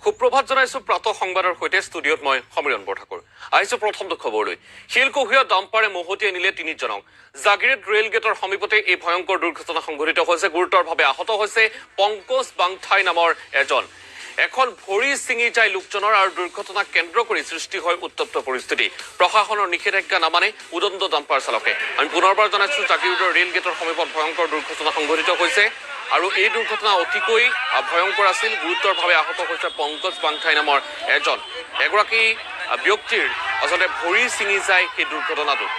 সুপ্ৰভাত জনাইছো প্ৰাতঃ সংবাদৰ সৈতে। ষ্টুডিঅ'ত মই সমীৰণ বৰঠাকুৰ। আহিছো প্ৰথমটো খবৰলৈ। শিলকঢ়িয়া ডাম্পাৰে মহতিয়াই নিলে তিনিজনক। জাগিৰোড ৰেল গেটৰ সমীপতে এই ভয়ংকৰ দুৰ্ঘটনা সংঘটিত হৈছে। গুৰুতৰভাৱে আহত হৈছে পংকজ বাংঠাই নামৰ এজন। এখন ভৰি ছিঙি যায় লোকজনৰ আৰু দুৰ্ঘটনাক কেন্দ্ৰ কৰি সৃষ্টি হয় উত্তপ্ত পৰিস্থিতি। প্ৰশাসনৰ নিষেধাজ্ঞা নামানে উদণ্ড ডাম্পাৰ চালকে। আমি পুনৰবাৰ জনাইছো, জাগিৰোডৰ ৰেল গেটৰ সমীপত ভয়ংকৰ দুৰ্ঘটনা সংঘটিত হৈছে আৰু এই দুৰ্ঘটনা অতিকৈ ভয়ংকৰ আছিল। গুৰুতৰভাৱে আহত হৈছে পংকজ বাংঠাই নামৰ এজন। এগৰাকী ব্যক্তিৰ আচলতে ভৰি ছিঙি যায় সেই দুৰ্ঘটনাটোত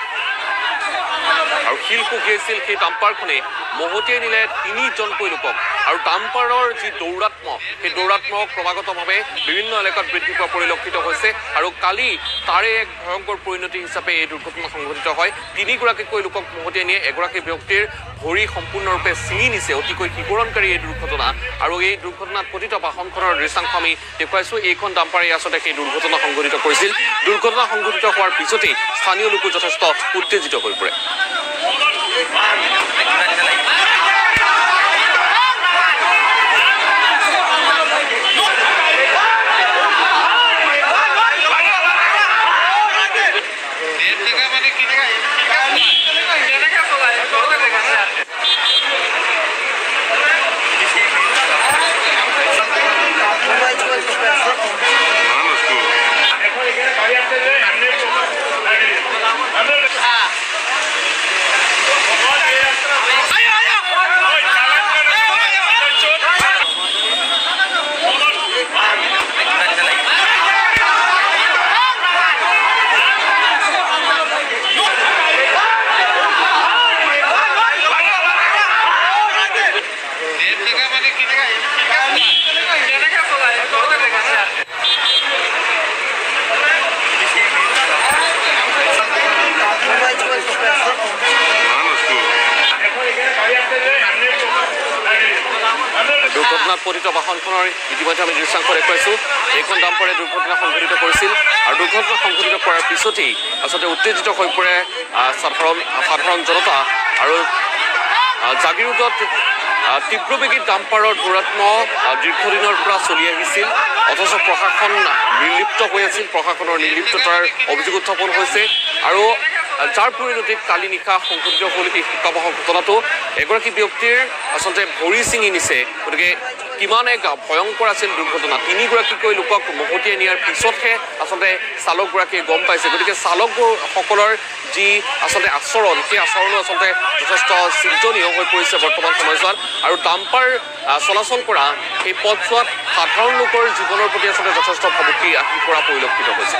আৰু শিল কুঁকিয়াইছিল সেই ডাম্পাৰখনে মহতিয়াই নিলে তিনিজনকৈ লোকক। আৰু ডাম্পাৰৰ যি দৌৰাত্ম, সেই দৌৰাত্ম ক্ৰমাগতভাৱে বিভিন্ন এলেকাত বৃদ্ধি পোৱা পৰিলক্ষিত হৈছে আৰু কালি তাৰে এক ভয়ংকৰ পৰিণতি হিচাপে এই দুৰ্ঘটনা সংঘটিত হয়। তিনিগৰাকীকৈ লোকক মহতিয়াই নিয়ে এগৰাকী ব্যক্তিৰ ভৰি সম্পূৰ্ণৰূপে ছিঙি নিছে। অতিকৈ শিহৰণকাৰী এই দুৰ্ঘটনা আৰু এই দুৰ্ঘটনাত পতিত বাহনখনৰ দৃশ্যাংশ আমি দেখুৱাইছো। এইখন ডাম্পাৰে আচলতে সেই দুৰ্ঘটনা সংঘটিত কৰিছিল। দুৰ্ঘটনা সংঘটিত হোৱাৰ পিছতেই স্থানীয় লোকো যথেষ্ট উত্তেজিত হৈ পৰে। দুৰ্ঘটনাত পতিত বাহনখনৰ ইতিমধ্যে আমি দৃশ্যাংশ দেখুৱাইছো। এইখন ডাম্পাৰে দুৰ্ঘটনা সংঘটিত কৰিছিল আৰু দুৰ্ঘটনা সংঘটিত কৰাৰ পিছতেই আচলতে উত্তেজিত হৈ পৰে সাধাৰণ জনতা। আৰু জাগিৰোডত তীব্ৰবেগী ডাম্পাৰৰ দৌৰাত্ম দীৰ্ঘদিনৰ পৰা চলি আহিছিল, অথচ প্ৰশাসন নিৰ্লিপ্ত হৈ আছিল। প্ৰশাসনৰ নিৰ্লিপ্ততাৰ অভিযোগ উত্থাপন হৈছে আৰু যাৰ পৰিণতিত কালি নিশা সংঘটিত হ'ল এই শোকাৱহ ঘটনাটো। এগৰাকী ব্যক্তিৰ আচলতে ভৰি ছিঙি নিছে। গতিকে কিমান এক ভয়ংকৰ আছিল দুৰ্ঘটনা। তিনিগৰাকীকৈ লোকক মহতিয়াই নিয়াৰ পিছতহে আচলতে চালকগৰাকীয়ে গম পাইছে। গতিকে চালকসকলৰ যি আচলতে আচৰণ, সেই আচৰণো আচলতে যথেষ্ট চিন্তনীয় হৈ পৰিছে বৰ্তমান সময়ছোৱাত। আৰু ডাম্পাৰ চলাচল কৰা সেই পথছোৱাত সাধাৰণ লোকৰ জীৱনৰ প্ৰতি আচলতে যথেষ্ট ভাবুকি আহি পৰা পৰিলক্ষিত হৈছে।